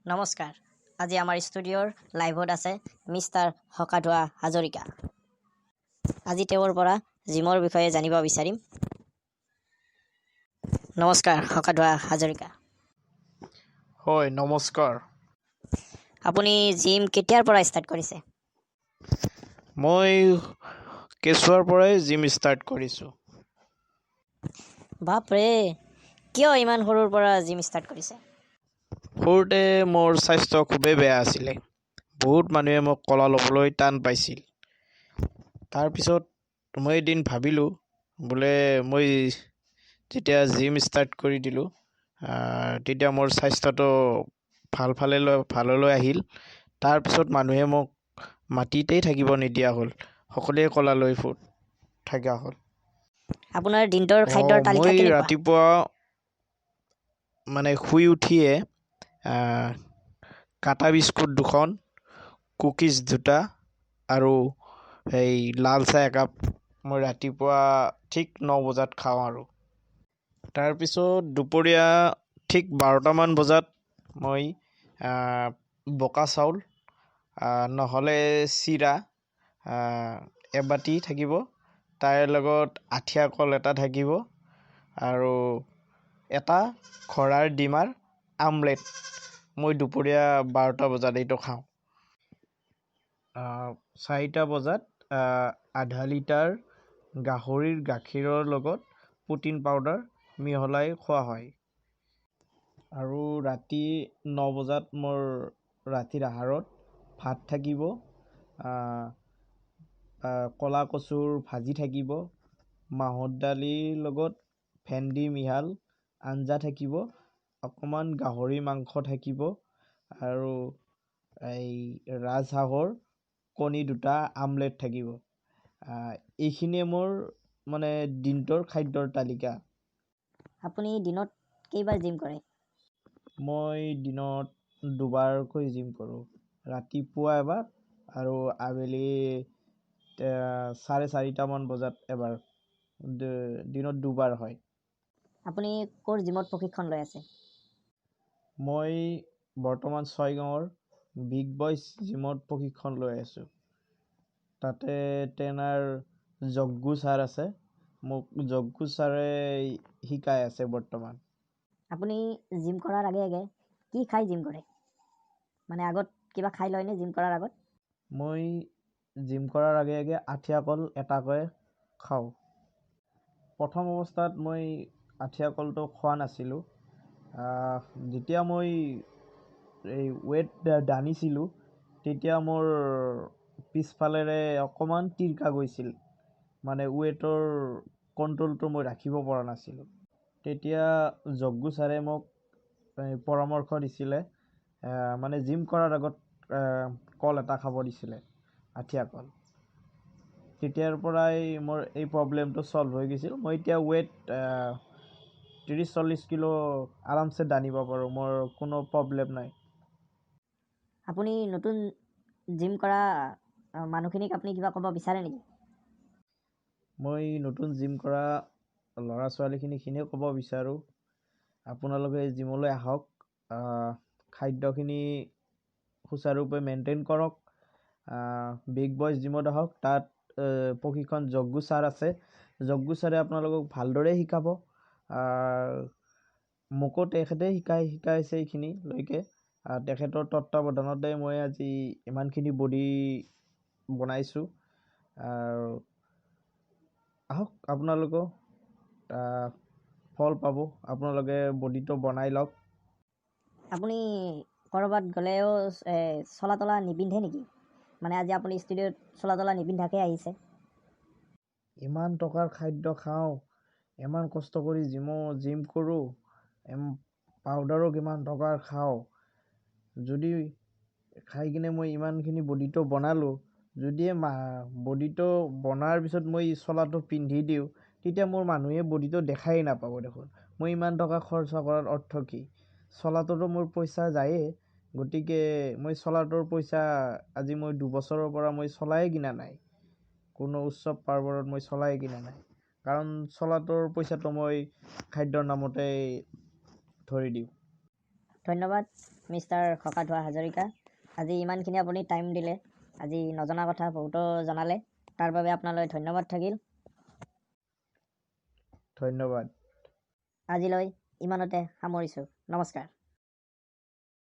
নমস্কাৰ, আজি আমাৰ ষ্টুডিঅ'ৰ লাইভত আছে মিষ্টাৰ হকাধোৱা হাজৰিকা। আজি তেওঁৰ পৰা জিমৰ বিষয়ে জানিব বিচাৰিম। নমস্কাৰ হকাধোৱা হাজৰিকা। হয়, নমস্কাৰ। আপুনি জিম কেতিয়াৰ পৰা ষ্টাৰ্ট কৰিছে? মই কেঁচুৱাৰ পৰাই জিম ষ্টাৰ্ট কৰিছোঁ। বাপৰে, কিয় ইমান সৰুৰ পৰা জিম ষ্টাৰ্ট কৰিছে? সৰুতে মোৰ স্বাস্থ্য খুবেই বেয়া আছিলে। বহুত মানুহে মোক কলা ল'বলৈ টান পাইছিল। তাৰপিছত মই এদিন ভাবিলোঁ বোলে, মই যেতিয়া জিম ষ্টাৰ্ট কৰি দিলোঁ, তেতিয়া মোৰ স্বাস্থ্যটো ভাল ফালে ভাললৈ আহিল। তাৰপিছত মানুহে মোক মাটিতেই থাকিব নিদিয়া হ'ল, সকলোৱে কলা লৈ থকা হ'ল। আপোনাৰ দিনটোৰ খাদ্যৰ তালিকা মই কেনেকুৱা? ৰাতিপুৱা মানে শুই উঠিয়ে কাটা বিস্কুট দুখন, কুকিজ দুটা আৰু এই লাল চাহ একাপ মই ৰাতিপুৱা ঠিক 9 বজাত খাওঁ। আৰু তাৰপিছত দুপৰীয়া ঠিক 12টামান বজাত মই বোকা চাউল নহ'লে চিৰা এবাতি থাকিব, তাৰে লগত আঠিয়া কল এটা থাকিব আৰু এটা ঘোঁৰাৰ ডিমাৰ আমলেট মই দুপৰীয়া 12টা বজাত এইটো খাওঁ। 4টা বজাত আধা লিটাৰ গাহৰিৰ গাখীৰৰ লগত প্ৰ'টিন পাউডাৰ মিহলাই খোৱা হয়। আৰু ৰাতি 9 বজাত মোৰ ৰাতিৰ আহাৰত ভাত থাকিব, ক'লা কচুৰ ভাজি থাকিব, মাহৰ দালিৰ লগত ভেন্দি মিহাল আঞ্জা থাকিব, অকণমান গাহৰি মাংস থাকিব আৰু এই ৰাজহাঁহৰ কণী দুটা আমলেট থাকিব। এইখিনিয়ে মোৰ মানে দিনটোৰ খাদ্যৰ তালিকা। আপুনি দিনত কেইবাৰ জিম কৰে? মই দিনত দুবাৰকৈ জিম কৰোঁ, ৰাতিপুৱা এবাৰ আৰু আবেলি 4:30মান বজাত এবাৰ। দিনত দুবাৰ হয়। আপুনি ক'ৰ জিমত প্ৰশিক্ষণ লৈ আছে? মই বৰ্তমান ছয়গাঁৱৰ বিগ বইজ জিমত প্ৰশিক্ষণ লৈ আছোঁ। তাতে ট্ৰেইনাৰ জগ্গু ছাৰ আছে। মোক জগ্গু ছাৰে শিকাই আছে বৰ্তমান। আপুনি জিম কৰাৰ আগে আগে কি খাই জিম কৰে? মানে আগত কিবা খাই লয়নে জিম কৰাৰ আগত? মই জিম কৰাৰ আগে আগে আঠিয়া কল এটাকৈ খাওঁ। প্ৰথম অৱস্থাত মই আঠিয়া কলটো খোৱা নাছিলোঁ। যেতিয়া মই এই ৱেইট দাঙিছিলোঁ, তেতিয়া মোৰ পিছফালেৰে অকণমান তিৰকা গৈছিল, মানে ৱেইটৰ কণ্ট্ৰলটো মই ৰাখিব পৰা নাছিলোঁ। তেতিয়া জগ্গু ছাৰে মোক পৰামৰ্শ দিছিলে, মানে জিম কৰাৰ আগত কল এটা খাব দিছিলে, আঠিয়া কল। তেতিয়াৰ পৰাই মোৰ এই প্ৰব্লেমটো ছল্ভ হৈ গৈছিল। মই এতিয়া ৱেইট 30-40 কিলো আৰামছে দাঙিব পাৰোঁ, মোৰ কোনো প্ৰব্লেম নাই। আপুনি নতুন জিম কৰা মানুহখিনিক আপুনি কিবা ক'ব বিচাৰে নেকি? মই নতুন জিম কৰা ল'ৰা ছোৱালীখিনিক এইখিনিয়ে ক'ব বিচাৰোঁ, আপোনালোকে জিমলৈ আহক, খাদ্যখিনি সুচাৰুৰূপে মেইনটেইন কৰক, বিগ বইজ জিমত আহক। তাত প্ৰশিক্ষণ জগ্গু ছাৰ আছে। জগ্গু ছাৰে আপোনালোকক ভালদৰে শিকাব। মোকো তেখেতে শিকাইছে এইখিনিলৈকে। তেখেতৰ তত্বাৱধানতে মই আজি ইমানখিনি বডি বনাইছোঁ। আৰু আহক আপোনালোকেও, ফল পাব। আপোনালোকে বডিটো বনাই লওক। আপুনি ক'ৰবাত গ'লেও চোলা তোলা নিপিন্ধে নেকি? মানে আজি আপুনি ষ্টুডিঅ'ত চোলা তোলা নিপিন্ধাকৈ আহিছে। ইমান টকাৰ খাদ্য খাওঁ, ইমান কষ্ট কৰি জিম কৰোঁ, পাউডাৰো কিমান টকাৰ খাওঁ, যদি খাই কিনে মই ইমানখিনি বডিটো বনালোঁ, যদি বডিটো বনোৱাৰ পিছত মই চোলাটো পিন্ধি দিওঁ, তেতিয়া মোৰ মানুহে বডিটো দেখাই নাপাব দেখোন। মই ইমান টকা খৰচা কৰাৰ অৰ্থ কি? চোলাটোতো মোৰ পইচা যায়েই। গতিকে মই চোলাটোৰ পইচা আজি মই 2 বছৰৰ পৰা মই চোলাই কিনা নাই। কোনো উৎসৱ পাৰ্বণত মই চোলাই কিনা নাই, কাৰণ চোলাটোৰ পইচাটো মই খাদ্যৰ নামতেই ধৰি দিওঁ। ধন্যবাদ। মিষ্টাৰ খকাধোৱা হাজৰিকা। আজি ইমানখিনি আপুনি টাইম দিলে, আজি নজনা কথা বহুতো জনালে, তাৰ বাবে আপোনালৈ ধন্যবাদ থাকিল। ধন্যবাদ। আজিলৈ ইমানতে সামৰিছোঁ, নমস্কাৰ।